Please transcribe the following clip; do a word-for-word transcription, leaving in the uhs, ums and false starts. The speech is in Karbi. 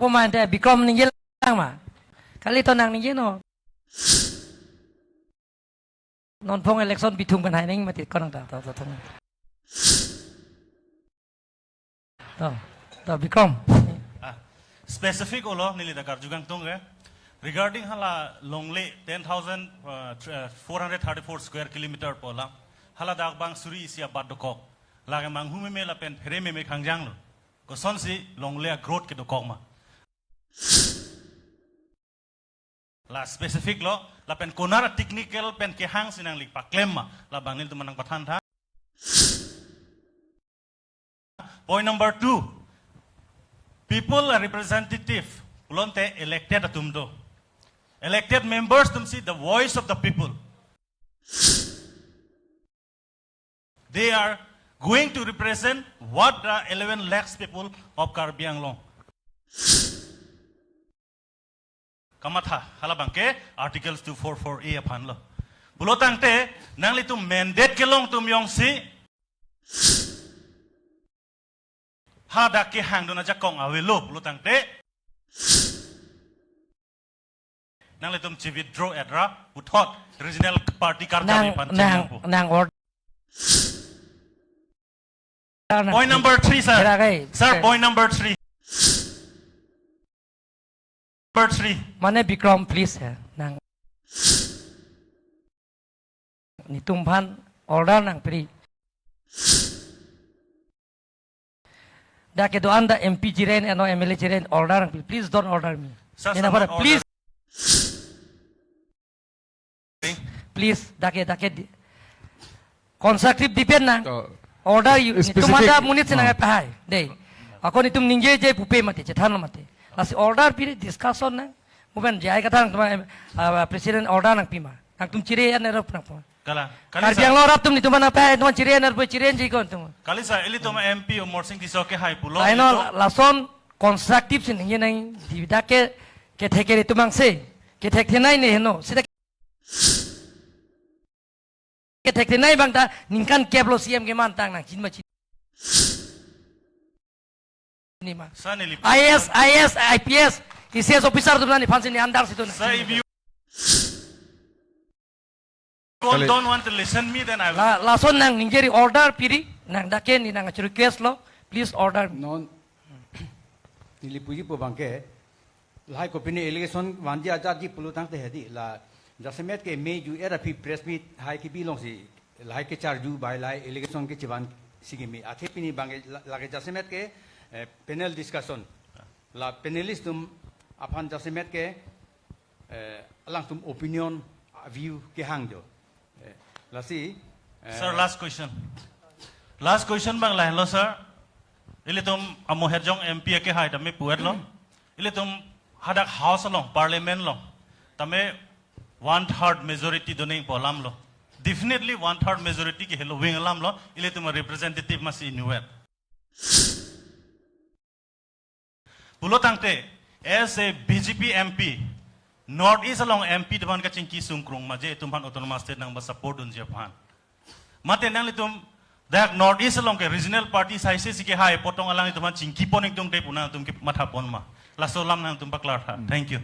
Poma ante Bikrom ningje lang ma. Kali to nang ningje non. Non phong election bithung kan hai ning mati konang ta ta ta. To, to Bikrom. Ah, specific olo neli ta karju kangtung ke. Regarding hala longle ten thousand, uh, thr-, uh, four hundred thirty-four square kilometer pu alam. Hala dak bang suri isi abat dokok. Lake manghu meme lapen phere meme khangjang lo. Kosonsi longle a-growth ke dokok ma. La specific lo, lapen konat technical pen kehang si nangli paklem ma, labang nelitum nangpathan tha. Point number two, people are representative, pulote elected atum do. Elected members atum si the voice of the people. They are going to represent what the eleven lakhs people of Karbi Anglong. Kamatha, hala bangke Articles two four four A aphan lo. Pulo tangte, nanglitum mandate kelong atum jongsi. Hadak kehang dun ajakong avelo, pulo tangte. Nanglitum chi-withdraw et ra, puthot regional party karjap Nang, aphan nang, chengpo. Nang order nang Point pi-, number three, sir. Kira kai, Sir, kai. Point number three. Number three. Mane Bikrom, please, eh, nang. Netum aphan order nangpiri. Dak kedo-an dak M P jiren, eno M L A jiren, order nangpiri. Please don't order me. Sir, Nina sir, pada, not please. Order. Please, dak ke, dak ke di-, constructive debate nang. Oh. Order you, Specific. Netum ada munit si nang Oh. pahai. Dei. Ako netum ningjeje pupe mati, chethan lo mati. Lasi order piri discussion nang. Bukan jai kata nang teman, ah, president order nangpi ma. Nangtum chiri an erop nang pon. Kala, kali Karbi sa. Anglong rat atum netum mana pahai, teman chiri an erop chiri an jikon teman. Kali sa, ilitum M P Amarsing Tisso kehai pulo, Laino ilitum. Lason constructive si ningje nang, di dak ke, kethek ke netum angse. Kethek thenei ne heno. Sida kethek thenei bang ta ningkan kep lo C M keman tang nang chin ma chin. Ni ma. Sa neli I A S, I A S, I P S, I C S officer atum nani phansi ne andar situ nang. Sir, if you don't, Kali. Don't want to listen me, then I will. La, lason nang ningjeri order piri, nang dak ke ne nang request lo, please order. Non, neli puji po bangke, lahai kopine allegation vanji ajatji pulo tangte hedi, la jasemet ke me ju era phi press meet hai kebi alongsi, lahai kecharju bai lahai allegation kechevan si keme. Athe pini bangke la, lake jasemet ke, eh, panel discussion. La panelist atum aphan jasemet ke, eh, alangtum opinion, view kehang jo. Eh, lasi, eh, Sir, last question. Last question bang lahenlo, sir. Ilitum amo Herjong M P akehai tame pu-et lo. Ilitum hadak House along, Parliament along, tame one third majority doning pu alam lo. Definitely one third majority ke helo wing alam lo. Ilitum representative masi inutvet. Pulo tangte, as a B J P M P, North East along M P atum aphan kachingki sungkrung ma je itum aphan autonomous state nang ba support dunji aphan. Mate nanglitum dak North East along ke regional party saise si kehai apot tong alanglitum aphan chingki pon ingtung te pu nangtum kematha pon ma. Laso alam nangtum paklar tha. Hmm. Thank you.